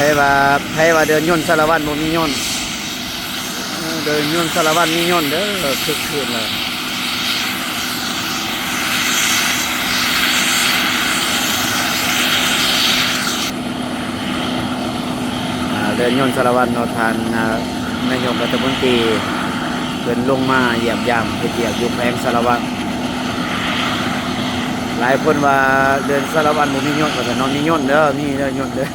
ໃຜວ່າ ໃຜວ່າເດີ່ນຍົນສາລະວັນບໍ່ມີຍົນ ເດີ່ນຍົນສາລະວັນມີຍົນເດີ ຄຶກຄື້ນເລີຍ. ອ່າ ເດີ່ນຍົນສາລະວັນເນາະ ທ່ານ ອ່າ ນາຍົກລັດຖະມົນຕີ ເພິ່ນລົງມາຢ້ຽມຢາມເຮັດວຽກຢູ່ແຂວງສາລະວັນ. ຫຼາຍຄົນວ່າເດີ່ນສາລະວັນບໍ່ມີຍົນວ່າຊັ້ນເນາະ ມີຍົນເດີ ມີເດີ່ນຍົນເດີ.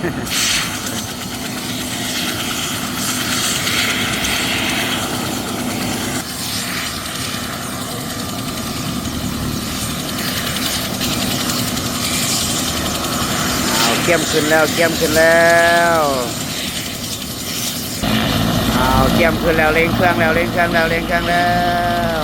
ອ້າວ ກຽມຂຶ້ນແລ້ວ ກຽມຂຶ້ນແລ້ວ ອ້າວ ກຽມຂຶ້ນແລ້ວ ເລັ່ງເຄື່ອງແລ້ວ ເລັ່ງເຄື່ອງແລ້ວ ເລັ່ງເຄື່ອງແລ້ວ.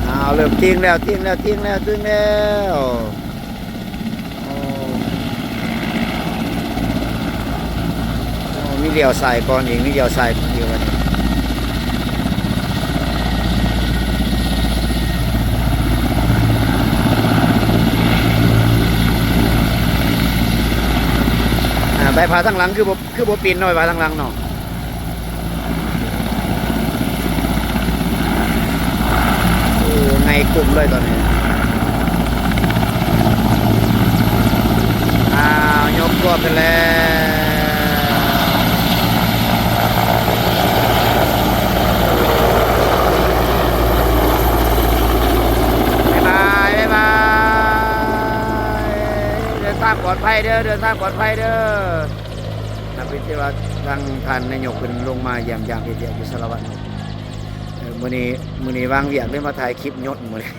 ອ້າວ ເລີ່ມຕິ່ງແລ້ວ ຕິ່ງແລ້ວ ຕິ່ງແລ້ວ ຕິ່ງແລ້ວ. ໂອ້ ໂອ້ ມີລ້ຽວຊ້າຍກ່ອນອີກ ມີລ້ຽວຊ້າຍກ່ອນອີກບັດນີ້. ອ່າ ໃບພາທາງຫຼັງຄືບໍ່ ຄືບໍ່ປິ່ນເນາະ ໃບພາທາງຫຼັງເນາະ. ໂອ້ ໃຫຍ່ກຸ້ມເລີຍຕອນນີ້. ອ້າວ ຍົກຕົວຂຶ້ນແລ້ວ. ບາຍບາຍ ບາຍບາຍ ເດີນທາງປອດໄພເດີ ເດີນທາງປອດໄພເດີ. ນັບເປັນທີ່ວ່າທາງທ່ານນາຍົກເພິ່ນລົງມາຢ້ຽມຢາມເຮັດວຽກຢູ່ສາລະວັນເນາະ. ເອີ ມື້ນີ້ ມື້ນີ້ວ່າງວຽກເລີຍມາຖ່າຍຄລິບຍົນມື້ນີ້.